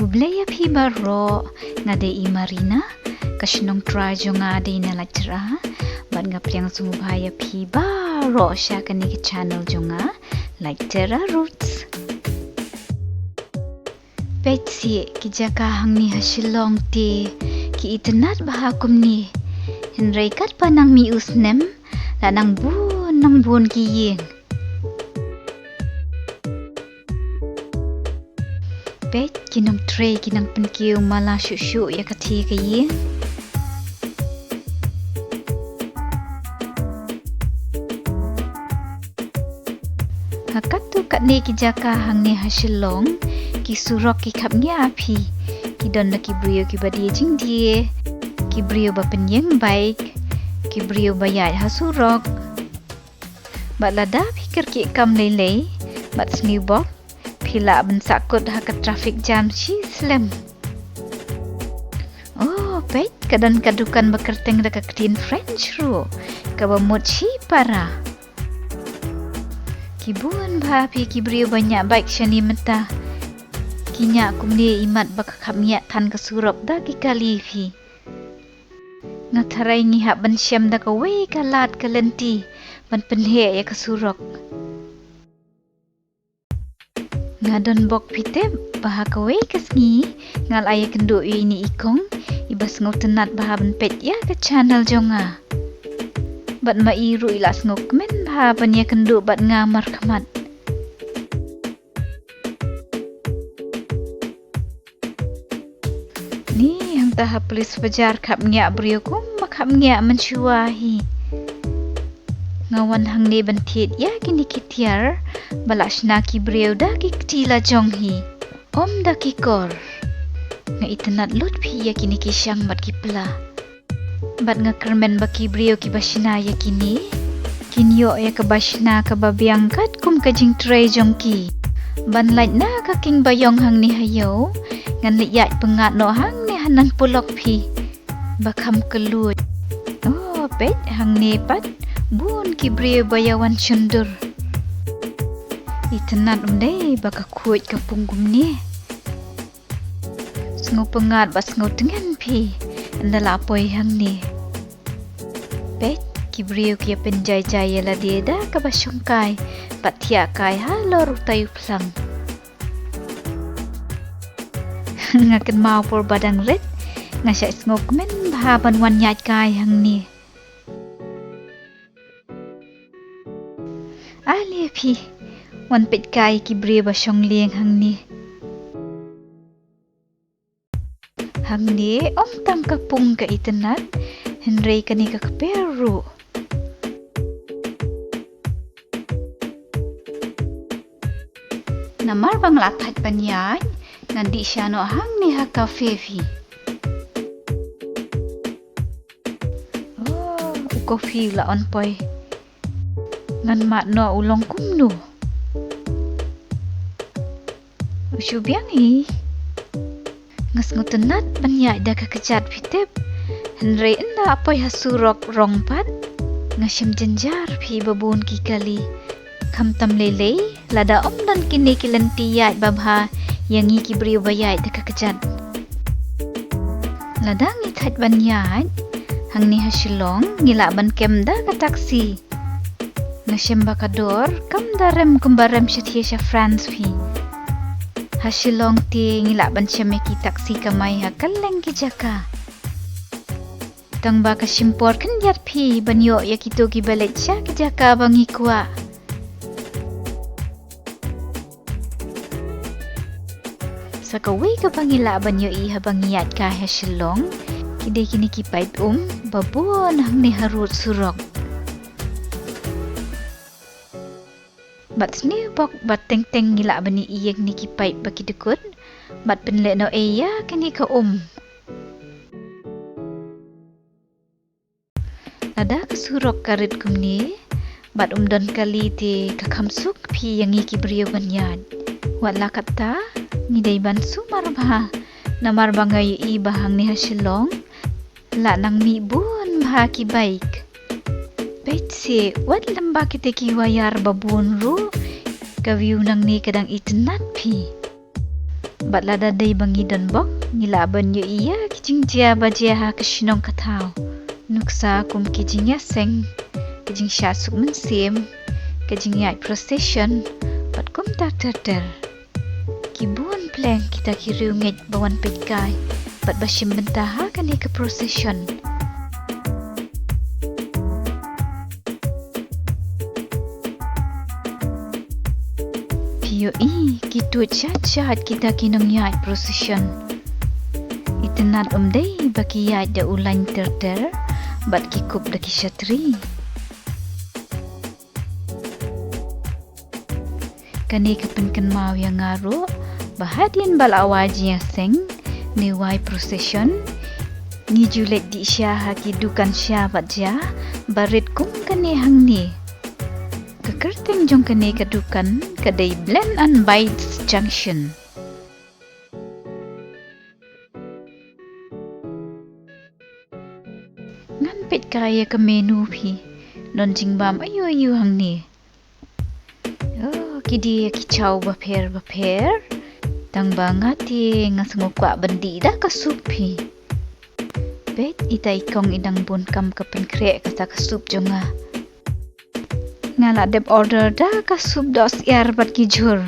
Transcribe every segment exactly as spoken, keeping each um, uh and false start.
Khublei ïa phi baroh, nga dei i Marina, ka shnong trai jong nga dei na Laitera, bad nga pdiang sngewbha ïa phi baroh sha kane ka channel jong nga, Laitera Roots. Peit seh, ki jaka hangne ha Shillong te ki itynnad bha kumne. Hynrei katba nang mih u snem, la nang bun nang bun ki ïing. Peit, ki nongtrei ki nang pynkiew mala shuh shuh ïa kata ka ïing. Ha katto katne ki jaka hangne ha Shillong, ki surok ki khapngiah phi. Ki don da ki briew kiba die jingdie, ki briew ba pynïeng bike, ki briew ba ïaid ha surok. Bad lada phi kyrkieh kam lei lei bad sngewbok, phi lah ban sahkut ha ka traffic jam shi slem. Oh, peit, ka don ka dukan ba kyrteng da ka ktien French ruh, kaba mut shipara. Ki bun bha phi ki briew ba ñiah bike shane mynta. Ki ñiah kumne imat ba ka khapngiah than ka surok da ki kali phi. Nga tharai ngi hap ban shem da kawei ka lad ka lynti ban pynheh ïa ka surok. Nga don bok phi tip ba ha kawei ka sngi nga la ïakynduh ïa ine i kong iba sngewtynnad bha ban peit ïa ka channel jong nga. Bad ma i ruh i la sngewkmen bha ban ïakynduh bad nga markhmat. Ni hangta ha police bazaar khapngiah briew kumba khapngiah mynshuwa hi. Nga wan hangne ban thied ïa kine ki tiar ba la shna ki briew da ki kti la jong hi. Ym da ki kor. Nga itynnad lut phi ïa kine ki shang bad ki pla. Bad nga kyrmen ba ki briew kiba shna ïa kine kin ïoh ïa kaba shna kaba biang katkum ka jingtrei jong ki. Ban lait na ka king ba ïong hangne ha ïew, ngan leit ïaid pyngngad noh hangne ha nang pulok phi. Ba kham kylluid. Oh, peit hangne pat bun ki briew ba ïa wan shondur. Itynnad um dei ba ka khuid ka pung kumne. Sngewpyngngad bad sngewtngen phi ynda la poi hangne. Peit, ki briew ki ïa pynjai jai ïa lade da kaba shongkai bad thiah kai halor utai u phlang. Nga kynmaw por ba dang rit nga shait sngewkmen bha ban wan ïaid kai hangne. Ale phi, wan peit kai ki briew ba shong lieng hangne. Hangne ym tang ka pung ka itynnad, hynrei kane ka kper ruh. Namar ba nga la thait ban ïaid, ngan dih shano hangne ha cafe phi. Oh, u coffee u la on poi. Ngan mad noh u long kumno. U shu biang hi. Nga sngewtynnad ban ïaid da ka kjat phi tip. Hynrei ynda poi ha surok rong pat nga shem jynjar phi ba bun ki kali. Khamtam lei lei lada ym don kine ki lynti ïaid babha ïa ngi ki briew ba ïaid da ka kjat. Lada ngi thait ban ïaid hangne ha Shillong ngi lah ban kem da ka taxi. Nga shem ba ka dor kam da rem kumba rem shathie sha France phi. Ha Shillong te ngi lah ban shem ïa ki taxi kamai ha kylleng ki jaka. Tang ba ka shim por khyndiat phi ban ïoh ïa kito kiba leit sha ki jaka ba ngi kwah. Sa kawei kaba ngi lah ban ïohi haba ngi ïaid kai ha Shillong ki dei kine ki paip um ba bun hangne harud surok. Bad sniew bok bad teng teng ngi lah ban ïohi ïa kine ki paip ba ki dkut bad pynlehnohei ïa kine ka um. Lada ka surok ka rit kumne bad um don kali te ka kham suk phi ïa ngi ki briew ban ïaid. Wat la katta ngi dei ban sumar bha namar ba nga ïohi ba hangne ha Shillong la nang mih bun bha ki bike. Peit seh wat lem ba kite ki wire ba bun ruh ka view nangne ka dang itynnad phi. Bad lada dei ba ngi don bok, ngi lah ban ïohi ïa ki jingjia ba jia ha ka shnong ka thaw. Nuksa kum ki jingïaseng, ki jingshah suk mynsiem, ki jingïaid procession, bad kumta ter ter. Ki bun pleng kita ki riewngeit ba wan peitkai bad ba shim bynta ha kane ka procession. Phi ïohi ki tuid shait shait kita ki nongïaid procession. Itynnad ym dei ba ki ïaid da u lain ter ter bad ki kup da ki shatri. Kane ka pynkynmaw ïa nga ruh ba hadien ba la wai jingïaseng ne wai procession, ngi ju leit dih sha ha ki dukan sha bad ja ba rit kum kane hangne. Ka kyrteng jong kane ka dukan ka dei Blend and Bites Junction. Ngan peit kai ïa ka menu phi. Don jingbam aiu aiu hangne. Oh, ki die ki chaw bapher bapher. Tang ba nga te nga sngew kwah ban dih da ka soup phi. Peit ita i kong i dang bun kam ka pynkhreh kata ka soup jong nga. Nga la dep order da ka soup dohsyiar bad ki jhur.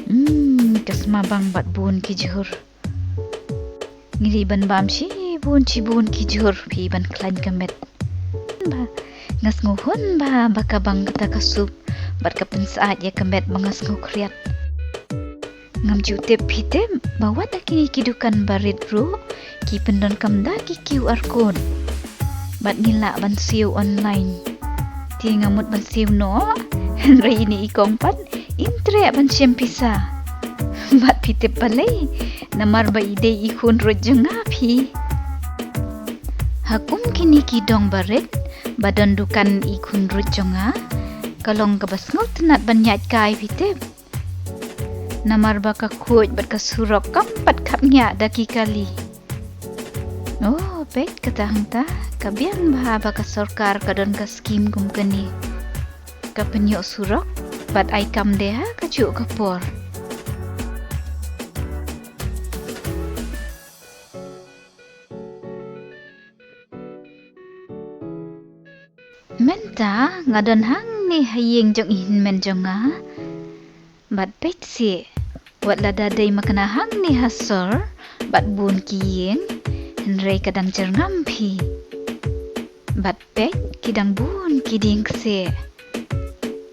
Hmm, ka sma bang bad bun ki jhur. Ngi dei ban bam shibun shibun ki jhur phi ban khlaiñ ka met. Ba nga sngew hun ba ba ka bang kata ka soup bad ka pynsyaid ïa ka met ba nga sngew khriat. Ngam ju tip phi tip ba wat ha kine ki dukan barit ruh ki pyndonkam da ki QR code. Bad ngi lah ban siew online. Te nga mut ban siew noh, hynrei ine i kong pat im treh ban shem pisa. Bad phi tip balei, namar ba i dei i khun ruh jong nga phi. Ha kum kine ki dong barit ba don dukan i khun ruh jong nga, ka long kaba sngewtynnat ban ïaid kai phi tip. Namar ba ka khuid bad ka surok kam pat khapngiah da ki kali. Oh, peit kata hangta, ka biang bha ba ka sorkar ka don ka skim kum kane. Ka pynïoh surok bad ai kam de ha kajuh ka por. Mynta nga don hangne ha ïing jong i hynmen jong nga. Bad peit seh, wat lada dei makna hangne ha sor bad bun ki ïing, hynrei ka dang jyrngam phi. Bad peit ki dang bun ki dieng kseh.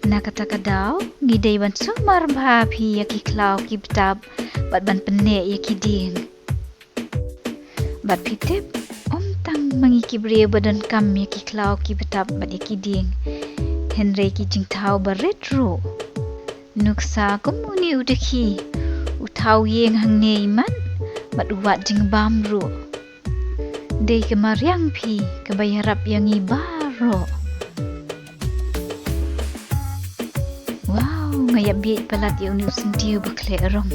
Na kata ka daw ngi dei ban sumar bha phi ïa ki khlaw ki btap bad ban pynneh ïa ki dieng. Bad phi tip, ym tang ma ngi ki briew ba donkam ïa ki khlaw ki btap bad ïa ki dieng, hynrei ki jingthaw barit ruh. Nuksa kum une u dkhie, u thaw ïing hangne i mat bad u wad jingbam ruh. Dei ka mariang phi kaba ïarap ïa ngi baroh. Wow, nga ïa bieit palat ïa une u syntiew ba khleh rong.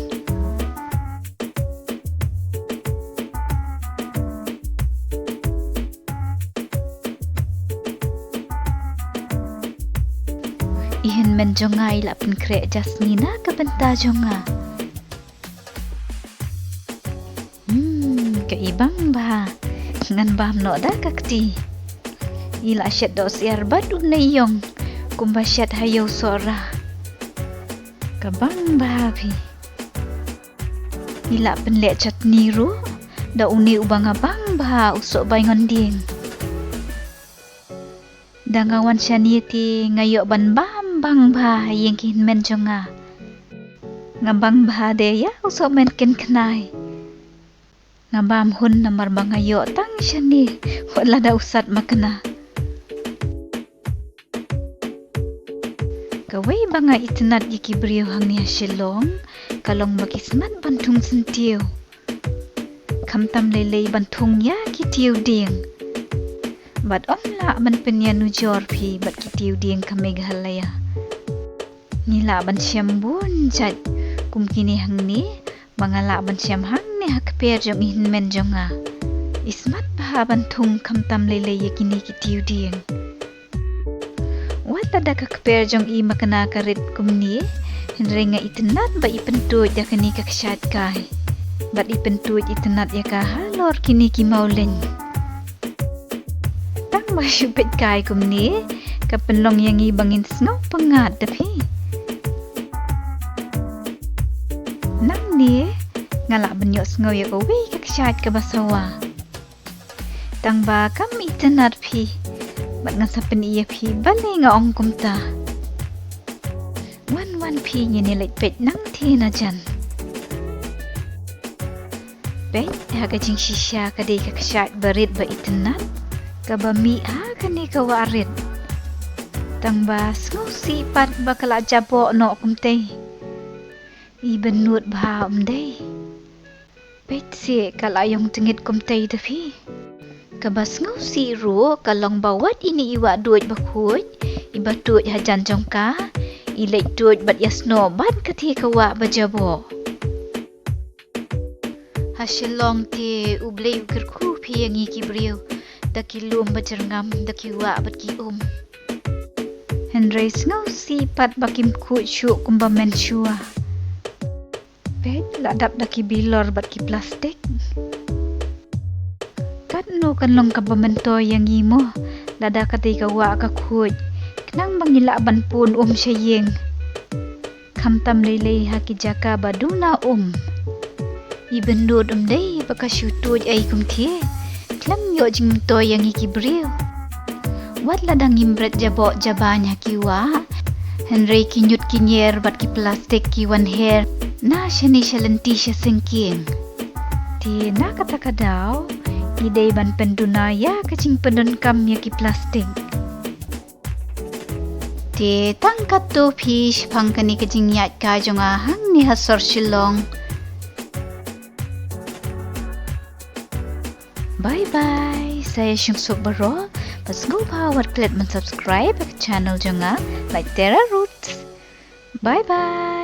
I hynmen jong nga i la pynkhreh jasmina ka bynta jong nga. Hmm, ka i bang bha. Ngan bam noh da ka kti. I la shet dohsyiar bad u neiïong kumba shet ha ïew sohra. Ka bang bha phi. I la pynleh chutney ruh da une uba nga bang bha u sohbaingondieng. Da nga wan shane te nga ïoh ban bam bang bha ha ïing ki hynmen jong nga. Nga bang bha de ïa u sohmynken khnai. Nga bam hun namar ba nga ïoh tang shane wat lada u sat makna. Kawei ba nga itynnad ïa ki briew hangne ha Shillong ka long ba ki smat ban thung syntiew. Khamtam lei lei ban thung ïa ki tiew dieng. Bad ym lah ban pynïanujor phi bad ki tiew dieng ka Meghalaya. Ngi lah ban shem bun jait kum kine hangne ba nga lah ban shem hangne ha kper jong i hynmen jong nga. I smat bha ban thung khamtam lei lei ïa kine ki tiew dieng. Wat lada ka kper jong i makna ka rit kumne, Hynrei nga itynnad ba i pyntuid da kane ka kshaid kai. Bad i pyntuid itynnad ïa ka halor kine ki mawleiñ. Tang ba shu peit kai kumne, ka pynlong ïa ngi ba ngin sngew pyngngad da phi. Nangne, nga lah ban ïohsngew ïa kawei ka kshaid kaba sawa. Tang ba kam itynnad phi. Bad nga sa pyni ïa phi balei nga ong kumta. Wan wan phi ngin ïa leit peit nangthie na jan. Peit ha ka jingshisha ka dei ka kshaid barit ba itynnad. Kaba mih ha kane ka wah rit. Tang ba sngewsih pat ba ka la jaboh noh kumtei. I bynnud bha um dei. Peit seh ka la ïong tyngit kumtei da phi. Kaba sngewsih ruh ka long ba wat ine i wah duid bakhuid, iba tuid hajan jong ka, i leit tuid bad ïasnoh bad kata ka wah ba jaboh. Ha Shillong te U Blei u kyrkhu phi ïa ngi ki briew, da ki lum ba jyrngam, da ki wah bad ki um. Hynrei sngewsih pat ba kim khuid shuh kumba mynshuwa. Peit la dap da ki bilor bad ki plastik. Katno kan long kaba myntoi ïa ngi mo, lada ka dei ka wah ka khuid. Khnang ba ngi lah ban pun um sha ïing. Khamtam lei lei ha ki jaka ba duna um. I bynnud um dei ba ka shu tuid ei kumthie. Khlem ïoh jingmyntoi ïa ngi ki briew. Wat la dang im bret jaboh jabañ ha ki wah. Hynrei ki ñiut ki ñier bad ki plastik ki wan her na shane sha lynti sha syngkien. Te na kata ka daw, i dei ban pynduna ïa ka jingpyndonkam ïa ki plastik. Te tang katto phi shaphang kane ka jingïaid kai jong nga hangne ha sor Shillong. Bye bye. Sa ïa shong suk baroh. Bad sngewbha wat klet ban subscribe ka channel jong nga, Light Terra Roots. Bye bye.